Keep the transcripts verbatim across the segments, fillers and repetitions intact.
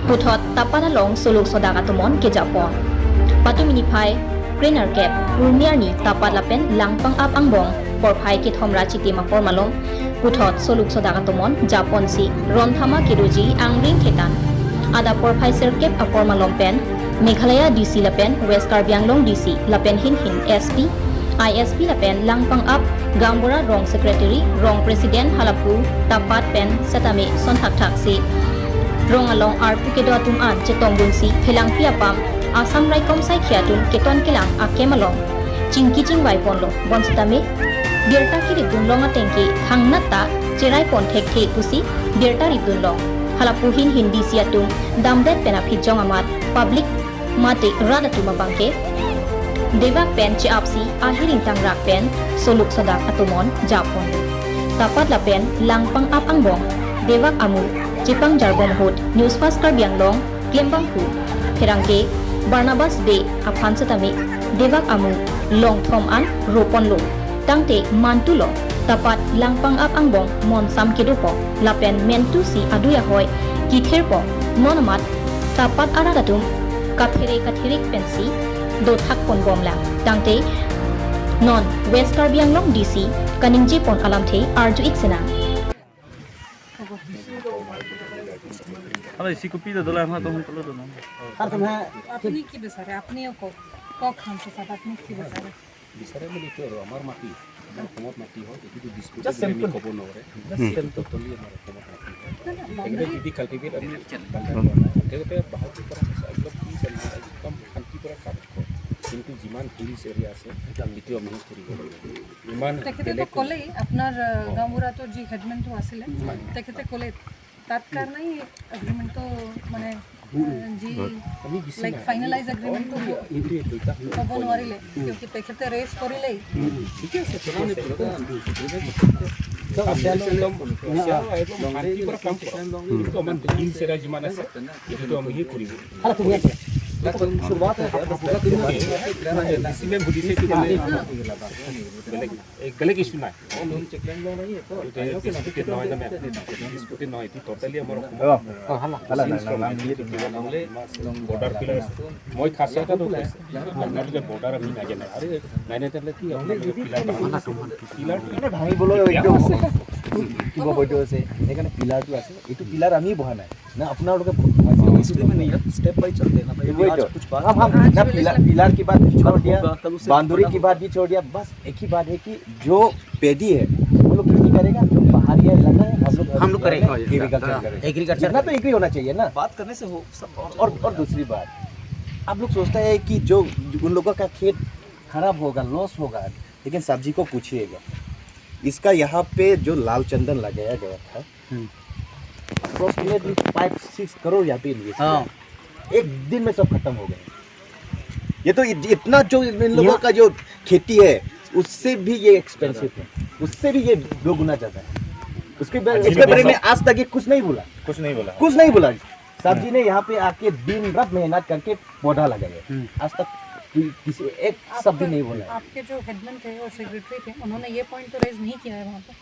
Puthot Tapat along soluk sodak atomon kejapon. Patumi niphai kre-nerkep, Purni arni Tapat lapen Langpangap angbong porphai kethom ra chitim apor malom puthot soluk sodak atomon japonsi ronthama kedoji angring thetan. Adap porphai sirkep apor malom pen Meghalaya D C lapen West Karbi Anglong D C lapen hinhin S P, I S P lapen Langpangap gaonbura rong secretary, rong president halapu Tapat pen setame son thakthaksi rong along arpu kedo atum an chetongdunsi phelangpi apam Assam raikom saikhi atum keton kelang akem along chingki chingvai ponlo, bonsetame birta keripdun long atengke thangnat ta cherai pon thekthe pusi birta ripdun long. Halapu hinhin D C atum damdet pen aphijong amat public mate rat atum abangke devak pen che-apsi ahiring tangrak pen soluk sodak atomon japonlo. Tapat lapen Langpangap angbong devak amu chepangjar bom ahut News Fast Karbi Anglong klembangphu pherangke Barnabas Bey aphan setame devak amu longthom an roponlo. Tangte mantulo, Tapat Langpangap angbong monsam kedopo lapen mentusi adui ahoi kithirpo, non amat Tapat arat atum kathere kathirik pensi dothak ponbomlang. Tangte non West Karbi Anglong D C kaningje pon alamthe arju-ik sinang. আরে সিকুপি দে দলা এখন তখন তলো দলা। আপুনি কি বিচাৰে? আপুনি কওক, কওক হামচে চাব, আপুনি কি বিচাৰে? বিচাৰে বুলি এইটো আৰু আমাৰ মাটি, আমাৰ অসমত মাটি হয়, এইটোতো ডিছপিউটেড Just বুলি আমি simple. ক'ব নোৱাৰে। Just simple. ট'টেলি আমাৰ অসমত মাটি হয়। না, না, তেখেতে বাউণ্ডেৰী যদি কাল্টিভেট আমি বাংলাৰ পৰা নাই, তেখেতে বাহাদুৰ পৰা আছে, একদম পিচ এণ্ড একদম শান্তি পৰা কাম কৰে। কিন্তু যিমান হিলছ এৰিয়া আছে, সেইটো আমি শেষ কৰিব লাগিব। ইমান তেখেতেতো বেলেগ ক'লেই আপোনাৰ আহ, গাঁওবুঢ়াটোৰ যি হেডমেনটো আছিলে, তেখেতে ক'লে তাত কাৰণেই এগ্ৰিমেণ্টটো মানে আহ, যি আমি দিছোঁ লাইক নাই। ফাইনেলাইজ এগ্ৰিমেণ্টটো এইটো এইটো এটা হ'ব নোৱাৰিলে, কিয় কি তেখেতে ৰেজ কৰিলেই। ঠিকে আছে, ঠিকে আছে। Sir, একদম একদম শান্তি পৰা কাম কৰে। কিন্তু আমাৰ হিলছ এৰিয়া যিমান আছে, এইটোতো আমি সেই কৰিব। शुरुआत है, बस पूरा दिन ডিচি মেম সুধিছে কি মানে বেলেগ এক বেলেগ ইছ্যু নাই। ডিছপিউটেড নহয়, ডিছপিউটেড নহয়, এইটো ট'টেলি আমাৰ অসমত বৰ্ডাৰ পিলাৰ আছে। মই খাচী এটাতো কৈছে, আপোনালোকে বৰ্ডাৰ আমি নাজানে। আৰে নাই নাই, তেতিয়াহ'লে কি আপোনালোকে পিলাৰ পিলাৰ মানে ভাঙিবলৈ একদম কিবা বৈধ আছে, সেইকাৰণে পিলাৰটো আছে। এইটো পিলাৰ আমি বহা নাই না, আপোনালোকে বহাইছে। इसलिए मैं नहीं, अब स्टेप बाय चलते हैं ना भाई। वही आज तो। कुछ बात हम हम ना पिलर पिलर की बात छोड़ दिया, होगा, कल उससे बाउंड्री बड़ा की बात भी छोड़ दिया। बस एक ही बात है कि जो पेदी है वो लोग खेती करेगा, जो पहाड़िया इलाका है हम लोग हम लोग करेंगे। एग्रीकल्चर करेंगे। एग्रीकल्चर इतना तो एग्री होना चाहिए ना। बात करने से हो सब। और और दूसरी बात, आप लोग सोचता है कि जो उन लोगों का खेत खराब होगा, लॉस होगा, लेकिन सब्जी को पूछिएगा, इसका यहाँ पे जो लाल चंदन लगाया गया था, अप्रोक्सीमेटली फाइव सिक्स करोड़ यहाँ पे इन्वेस्ट हाँ। एक दिन में सब खत्म हो गए। ये तो इत, इतना जो इन लोगों का जो खेती है, उससे भी ये एक्सपेंसिव है, उससे भी ये दो गुना ज्यादा है। उसके बारे- इसके बारे में आज तक ये कुछ नहीं बोला, कुछ नहीं बोला। कुछ नहीं बोला। सब्जी ने यहाँ पे आके दिन रात मेहनत करके पौधा लगाया, आज तक कि- किसी एक शब्द भी नहीं बोला है। आपके जो हेडमैन थे और सेक्रेटरी थे, उन्होंने ये पॉइंट तो रेज नहीं किया है वहाँ पे।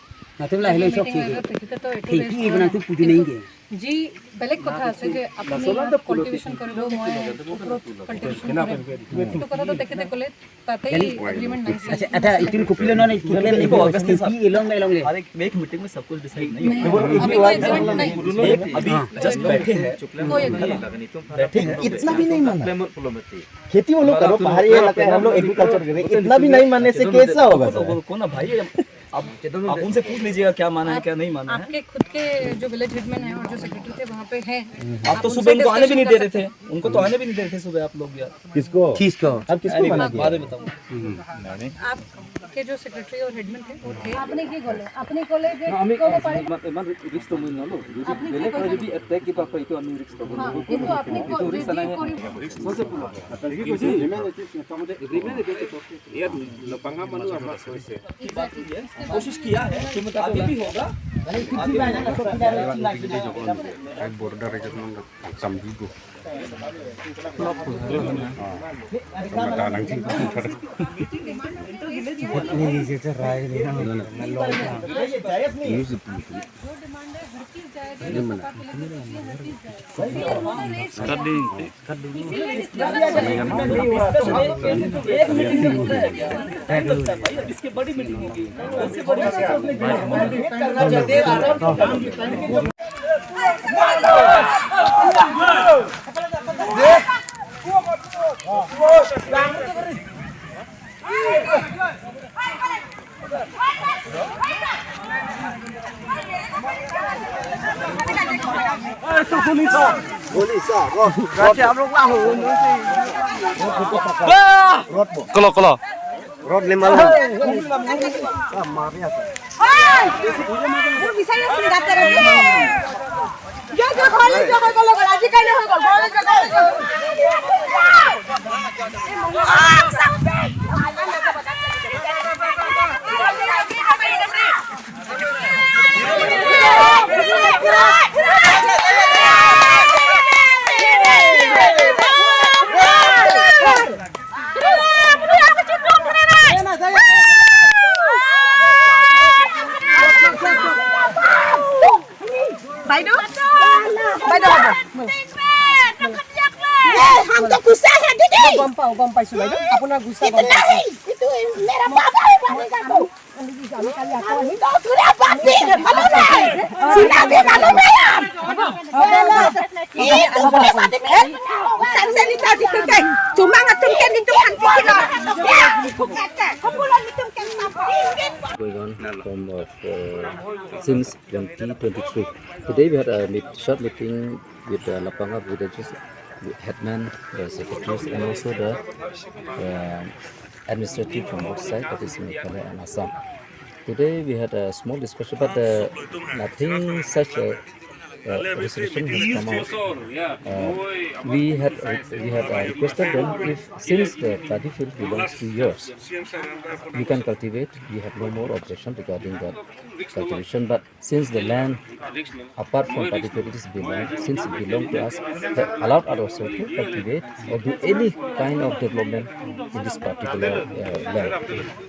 নাতিবিলাক আহিলে চব মিটিং ঠিক হৈ হৈ গ'ল, তেখেতে তো এইটো খেতি ৰেজ এইটো কৰা নাই, নাই। তোক পুজি নেকি? যি বেলেগ কথা আছে যে আপুনি ইয়াত কাল্টিভেশ্যন কৰিব, মই ওপৰত কাল্টিভেশ্যন কৰিম, এইটো কথাটো তেখেতে ক'লে। তাতেই এগ্ৰিমেণ্ট নাইছিল। আচ্ছা, এটা ইটো কপিলে নহয় নেকি? কি এলং এলং লে। हर एक, एक मीटिंग में सब कुछ डिसाइड नहीं नहीं, अभी कोई एग्रीमेंट नहीं। होता। अभी जस्ट बैठे हैं। कोई एग्रीमेंट नहीं। बैठे हैं। इतना भी नहीं माना। खेती वो लोग करो, पहाड़ी इलाका है, हम लोग एग्रीकल्चर करें, इतना भी नहीं मानने से कैसा होगा सर? कौन ना भाई, आप आप उनसे पूछ लीजिएगा क्या माना है, क्या नहीं माना है। आपके खुद के जो विलेज हेडमैन है और जो सेक्रेटरी थे वहाँ पे हैं। आप तो सुबह उनको आने भी नहीं दे रहे थे, उनको तो आने भी नहीं दे रहे थे सुबह आप लोग यार। किसको? किसको? अब किसको मना बाद किया? में बताऊंगा। आपके जो सेक्रेटरी और हेडमैन थे वो थे। আপনি কি ক'লে? আপুনি ক'লে যে আমি ক'ব পাৰিব? ইমান ইমান ৰিস্ক ল'ব নোৱাৰো। যদি বেলেগ হয় যদি এটেক কিবা হয়, এইটো আমি ৰিস্ক ল'ব হা, নোৱাৰো। কিন্তু আপুনি এইটো ৰিস্ক নাই। কৰি ইয়াত নপাঙা মানুহ আমাক কৈছে। कोशिश किया है, अभी भी होगा। Border area ng Sambibo. Dalang sing. Ni लीजिए तो राय देना, मैं लौट रहा हूँ। गोली सा, रॉड, रॉड। हम लोग ना हो, उन्होंने से। रॉड बो। Kolo, kolo. Rod lima lo. Ah, mari aku. Hoy! Guru bisa ya sini gatar aja. Yo, yo, kholi, yo, kholi, kholi, aji kai na hoy, kholi, kholi, kholi. বাইদেউ, বাইদেউ, বাইদেউ। ये, हम तो गुस्सा है, दीदी। গম পাও, গম পাইছো বাইদেউ, আপোনাৰ গুচা গম कितना পাইছো। है? ये तो मेरा बाबा है, पानी का तो। আমি কালি আকৌ আহিম। तो सुना बात भी, मालूम है? सुना भी मालूम है यार। ये तो सुना बात भी। Sanse ni tadi tu kan. Cuma ngatum kan itu kan kilo. Ya, bukan kan. Kumpulan itu kan sama. Going on from, uh, since twenty twenty-three. Today we had a meet, short meeting with the Lapangap villages, with headman, the secretaries, and also the, uh, administrative from both sides, that is Meghalaya and Assam. Today we had a small discussion, but, uh, nothing such a, uh, resolution has come out. Uh, we had, we had, uh, requested them, if, since the paddy field belongs to yours, you can cultivate, we have no more objection regarding that cultivation, but since the land, apart from paddy field, it is belong, since it belong to us, they allowed us also to cultivate or do any kind of development in this particular, uh, land.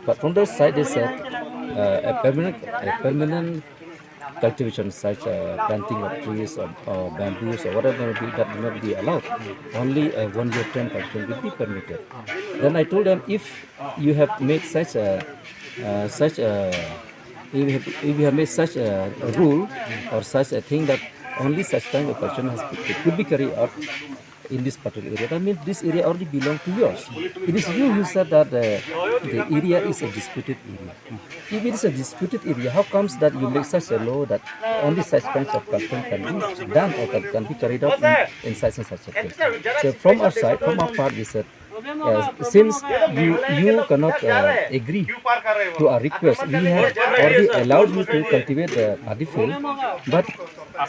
But from their side, they said, uh, a permanent, a permanent cultivation such, uh, planting of trees or, or bamboos or whatever may be, that will not be allowed. Only a one-year term cultivation will be permitted. Then I told them, if you have made such a, uh, such a, if you have, if you have made such a, a rule or such a thing that only such time a cultivation has, could be carried out in this particular area, that means this area already belong to yours. It is you who said that, uh, the area is a disputed area. If it is a disputed area, how comes that you make such a law that only such kinds of cultivation can be done or can, can be carried out in, in such and such a place? So from our side, from our part, we said, uh, since you, you cannot, uh, agree to our request, we have already allowed you to cultivate the paddy field, but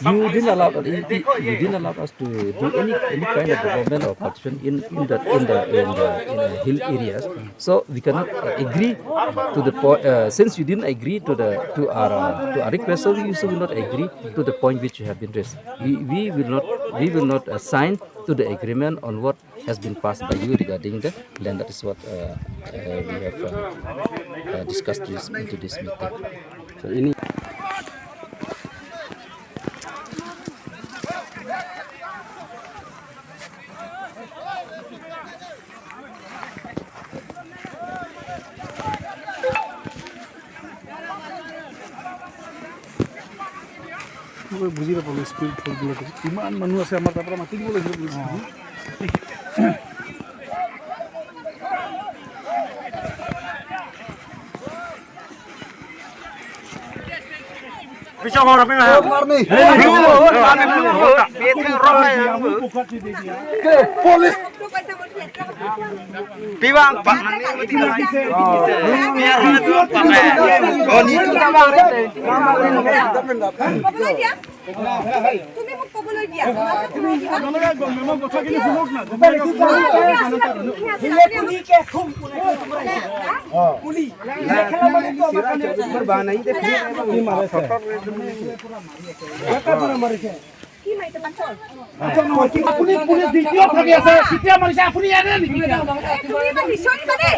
you didn't allow, you, you didn't allow us to do any, any kind of development or cultivation in, in the, in the, in the, in the hill areas. So we cannot, uh, agree to the point, uh, since you didn't agree to the, to our, uh, to our request, so we also will not agree to the point which you have been raised. We, we will not, we will not, uh, sign to the agreement on what has been passed by you regarding the land. That is what, uh, uh, we have, uh, uh, discussed this, into this meeting. So, ini মই বুজি নাপালো স্পীড ফুৰিবলৈকে। ইমান মানুহ আছে আমাৰ তাৰ পৰা মাতি দিব লাগিব police. Police. Piwang pak. Koni tu. তুমি মোক ক'বলৈ দিয়া। কি মাৰিছে? আপুনি পুলিচ ডিউটিত থাকি আছে, কেতিয়া মাৰিছে আপুনি ইয়াতে নেকি? তুমি ইমান বিচৰি মানে?